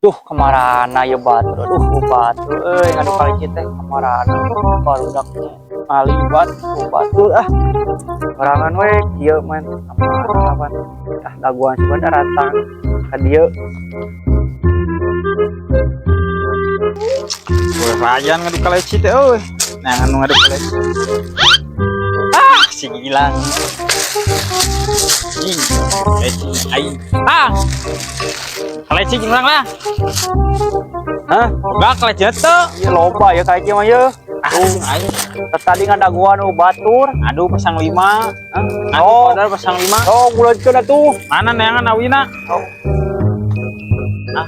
Duh, kamarana ya batur? Aduh, batur euy, ngadu kaleci teh kamarana barudak ngaliwat batur ah. Sorangan we kieu man, kamarana pan. Ah, dagoan si datang ka dieu. Wah, rayan ngadu kaleci teh euy. Nah, anu ngadu kaleci. Ah, si Gilang. Ih, kaleci aing. Ah. Kaleci jeung urang lah. Hah? Boga kaleci teu. Ieu loba ya kaleci mah ye. Ah, aing. Tadi ngadagoan batur. Aduh, pasang 5. Hah? Aduh, Oh, modal pasang 5. oh, bulatkeun atuh. Mana neangan awina? Oh. Ah,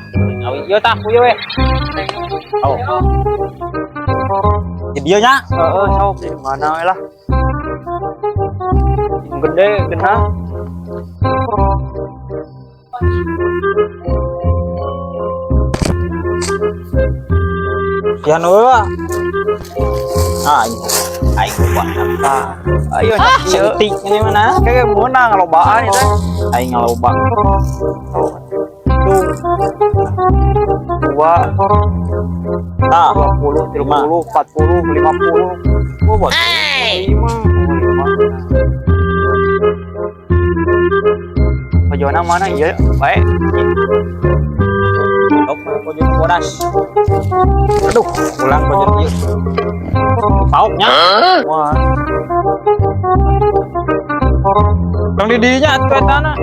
awi ieu tah ku ieu we. Oh. Jadi dieu nya. Heeh, sok di mana we lah. Yang gede genah. Sian euy. Ah, aing. Aing lupa. Nah, ayo Ah, ieu. seeutik ini mana? Kayak meunang lobaan ieu teh. Aing ngaloba. Tuh. 2, Tah, 20, 30, 40, 50. oh, buat 5. 5. Pojona mana iya, baik. Oh, pojok bodas. Aduh, pulang pojok ieu. Pauknya. Wah, Tong di dinya atuh eta na.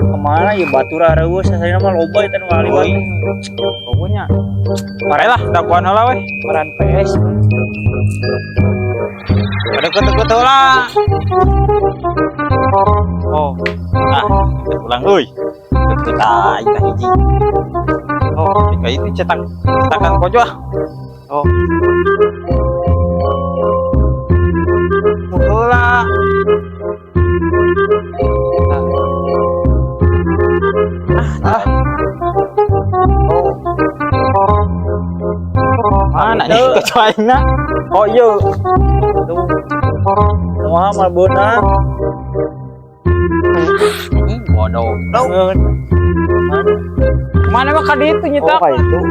kemana ya batur areueus sasarina mah loba eta nu ngaliwat. Pokoknya. Mare lah, dagoan heula we. Peran PS. Ada ketuk-ketuk lah. Oh, Ah, ulang euy. Deket aing tah hiji. oh, Kayak itu cetak cetakan kojo ah. oh. Heula. Ah. Oh. Mana nih kojo aingna? Oh iya. Tuh. Kumaha mal beunang. Anjing bodoh. Mana? Mana mah ka ditu Oh, nyetak? kayak itu. Oh.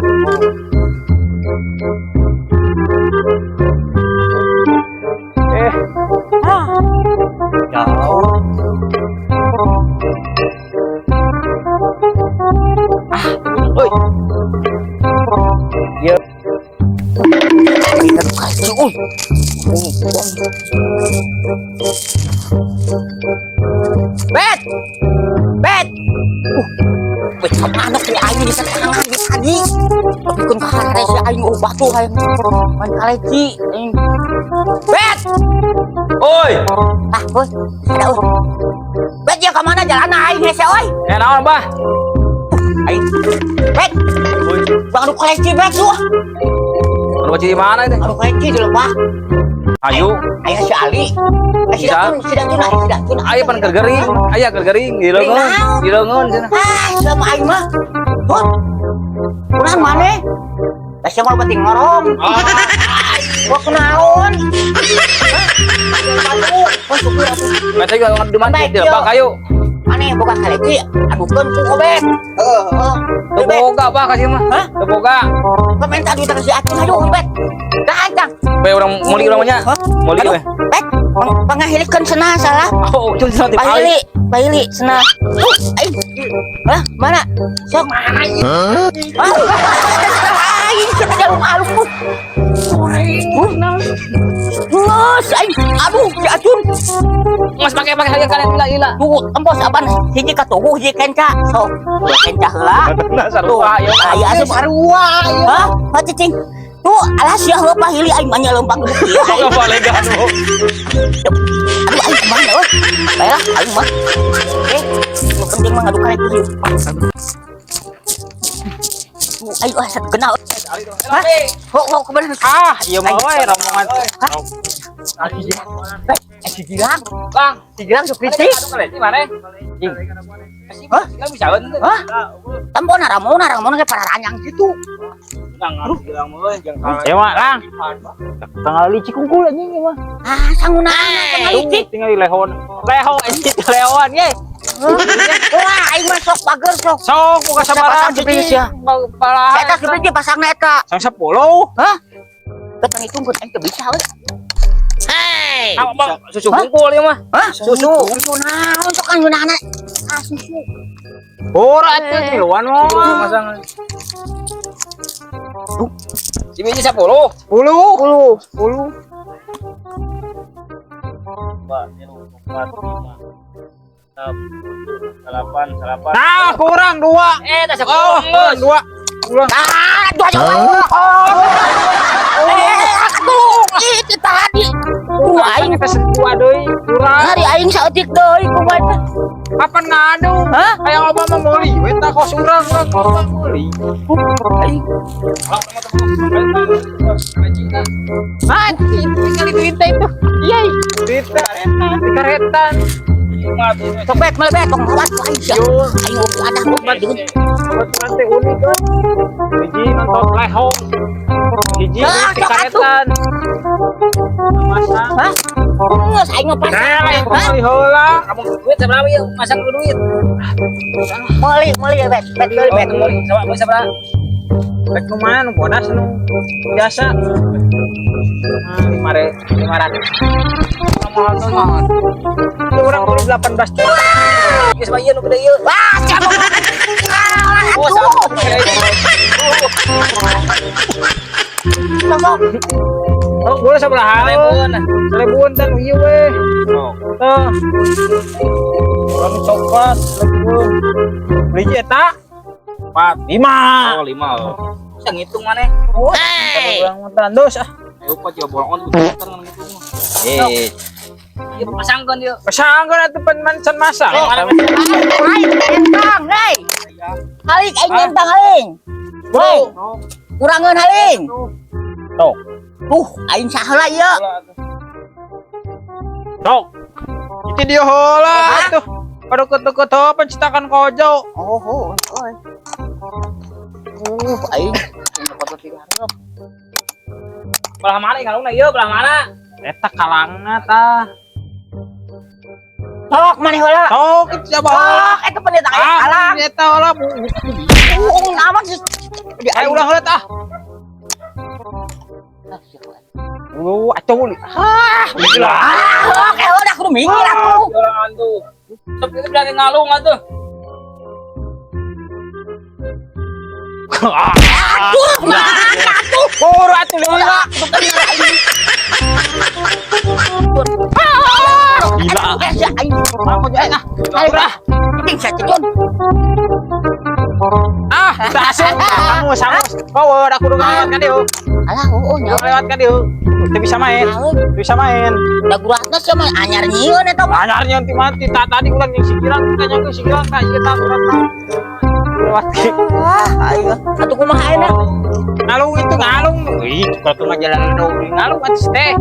Eh, Ah. jauh. Euy. Iya. Ngadu kaleci euy. Bet. Bet. Bet kemana ku aing di tangan di tadi. Tapi kun kahare si aing oh batu hayang main kaleci aing. Bet. Oi. Ah, euy. Ada euy. Bet ya kemana jalan aing hese euy. Eh naon, Bah? Aing. Bet. Bang adu kaleci bet tuh. Anu di mana itu? Adu kaleci di lebah. Ayo, Aya si Ali. Eh, si Bisa. Datun, si Datun, aya si Datun. ayo pan keur gering, aya keur gering di leungeun, di leungeun cenah. Ah, sama aing mah. Hut. Kunaon maneh? Da sia mah penting ngorong. Wah, kunaon? Batu, wah syukur atuh. Mete juga di mana Baik, di lebak ayo. Maneh boga kaleci, adukeun ku Obet. Heeh, heeh. Teu boga bah kasih mah. Hah? Teu boga. Kau minta duit ka si Acun aduh, Obet. Dah ancang. Bae urang meuli urang mah nya. Hah? Meuli Aduh, we. Bet, pangahilikeun cenah salah. Oh, cun cenah ti Pahili, pahili cenah. Aing. Hah, mana? Sok. Hah? Aing cenah jalur alus. Nges, aing. Aduh, si Acun. Mas pake pake hayang kalian lila lila. Tuh, empos apaan? Hiji katuhu, hiji kenca. Sok, dua kenca heula. Nah, Tuh, sarua ieu. aya asup Sarua ieu. Hah? Hah, cicing. Tuh, alas ya heuh pahili aing mah nya lempang gebuk ieu aing. Sok balegan. Aduh, aing kemana euy? Baiklah, aing mah. Eh, nu penting mah ngadu kaleci. Tuh, ayo ah, satu kenal. Hah? Ho, ho, kemana? Ah, ieu mah we rombongan. Hah? Eh, si Gilang. Bang, Si Gilang sok licik. anu kaleci mana? Hah? Enggak bisa henteu. Hah? Tambona ramona ramona ge pararanyang gitu. Aduh, bilang mah euy, jangan Ya mah, Lang. Tanggal licik kungkul anjing ieu mah. Ah, sangunana tanggal Tuh, licik. tinggal di lehon. Leho anjing, lehoan ye. Wah, aing mah sok Bager sok. Sok buka sabaraha. Pasang hiji ya. Balahan. Eta sebiji pasangna eta. Sang 10. Hah? Kita ngitungkeun aing teu bisa we. Ah, Bang, susu bungkul ieu mah. Hah? Susu. Susu naon sok kan ngeunahna? Ah, susu. Ora atuh tiluan mah. Masang. Si biji 10. 10. 10. 10. 2, 3, 4, 5, 6, 8, 8. Nah, kurang 2. Eh, tak 10. Oh, kurang 2. Kurang. Ah, dua jauh. Eh, atuh, itu tadi. Aing Kita dua deui, kurang. hari aing saeutik deui kumaha teh. Kapan ngadu? Hah? Hayang loba mah meuli, we tah kos urang urang loba meuli. Aing Ah, itu kali duit teh itu. Iya, duit teh karetan. Sok bet meuli bet tong lewat ku aing sia. Aing ada deun. Kebetulan teh unik kan. Hiji nonton lehong. Hiji Ah, di sok atuh. karetan. Masang. Hah? Geus aing mah pasang. Nah, lain Hah? meuli heula. Kamu duit sabaraha ieu? Masang dulu duit. Meuli meuli bet bet meuli bet. Meuli sabaraha meuli sabaraha? Rek nu mana nu bodas nu biasa. 500. Mahal tuh. Urang beli 18 juta. Geus mah ieu nu gede ieu. Wah, siapa? Oh, sama gede ieu. Sok. Oh, boleh sabaraha? Seribuan. Seribuan teh nu ieu we. Tuh. Urang coklat seribuan. Beli eta 4. 5. Oh, 5. Bisa ngitung maneh. Hey. Urang mah terus ah. Ayo kok coba bolongan kudu puter ngitung. Eh. Ieu pasangkeun ieu. Pasangkeun atuh pan can masang. Aing nentang, hei. Halik aing nentang aing. Woi, kurangeun haling. Tok. Aing saheula ieu. Tok. Itu dia heula atuh. Pada ketuk-ketuk pencetakan kojo. Oh, oh, oh. Aing dapat lebih hareup. Belah mana ngalungna ieu belah mana? Eta kalangna tah. Sok maneh heula. Tok itu siapa heula? Sok eta pendeta aya Ah, kalang. eta heula. Amat sih. Ayo ulah heula tah. Atuh. Ah, gila. Ah, oke, udah kudu minggir atuh. Orang tuh. Sok itu berani ngalung atuh. Aduh, mana atuh? Boro atuh lila. Gila. Aing. Aku aing ah. Ayo, Penting saya cekon. Ah, tak asup. Sangus, sangus. Power aku udah lewat kan dieu. Alah, oh, Udah lewat kan dieu. Teu bisa main. Teu bisa main. Da guratna sia mah anyar nyieun eta mah. Anyarnya nanti mati. Tak tadi ulang yang si Gilang, kita nyangka si Gilang tak ieu tak urang. Lewat ki. Ah, ayo. Atuh kumaha ayeuna? Ngalung itu ngalung. Ih, kalau tuh mah jalan dong. Ngalung atuh teh.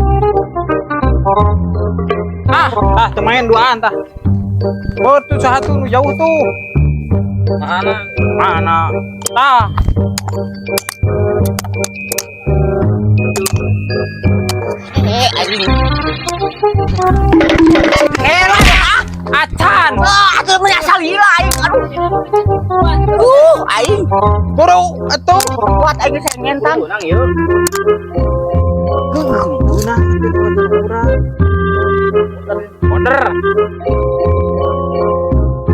Ah, tah teu main duaan tah. Oh, tuh satu nu jauh tuh. Mana? Mana? Tah. Eh, aing. Eh, lah, ah. Acan. Ah, atuh mah asal lila aing. Aduh. Aing. Buru atuh. Kuat aing saya ngentang. Menang ieu. Guna urang. Order.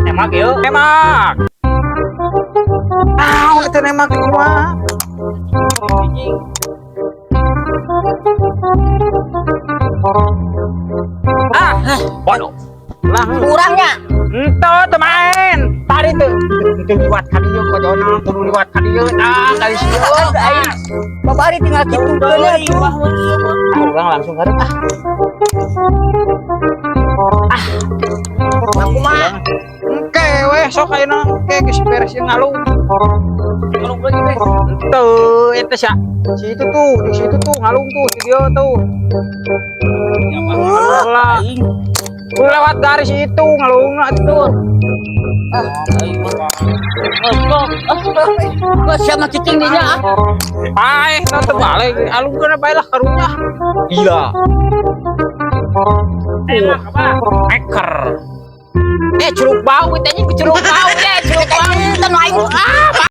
Emak ieu. Emak. Ah, itu nemak kumaha? Ah, waduh. Lah, Kurangnya. ente teu main. Tadi tuh itu liwat ka dieu kojona, kudu liwat ka dieu. Ah, kali sieu. Aing. Babari tinggal kitu keun atuh. Ah, urang langsung karep ah. Aku mah Engke weh sok ayeuna engke geus beres ieu ngalung. Ngalung lagi weh. Ente eta sia. Si itu tuh, di situ tuh ngalung tuh si dia tuh. Lah, aing. lu lewat garis itu ngalung atuh. Ah, Kok siapa cicing dinya ah? Paeh tah terbalik alungkeun bae lah karunya. Gila. Enak apa? Eker. Eh, curug bau teh anjing, curug bau teh, curug bau. Teh nu aing. Ah.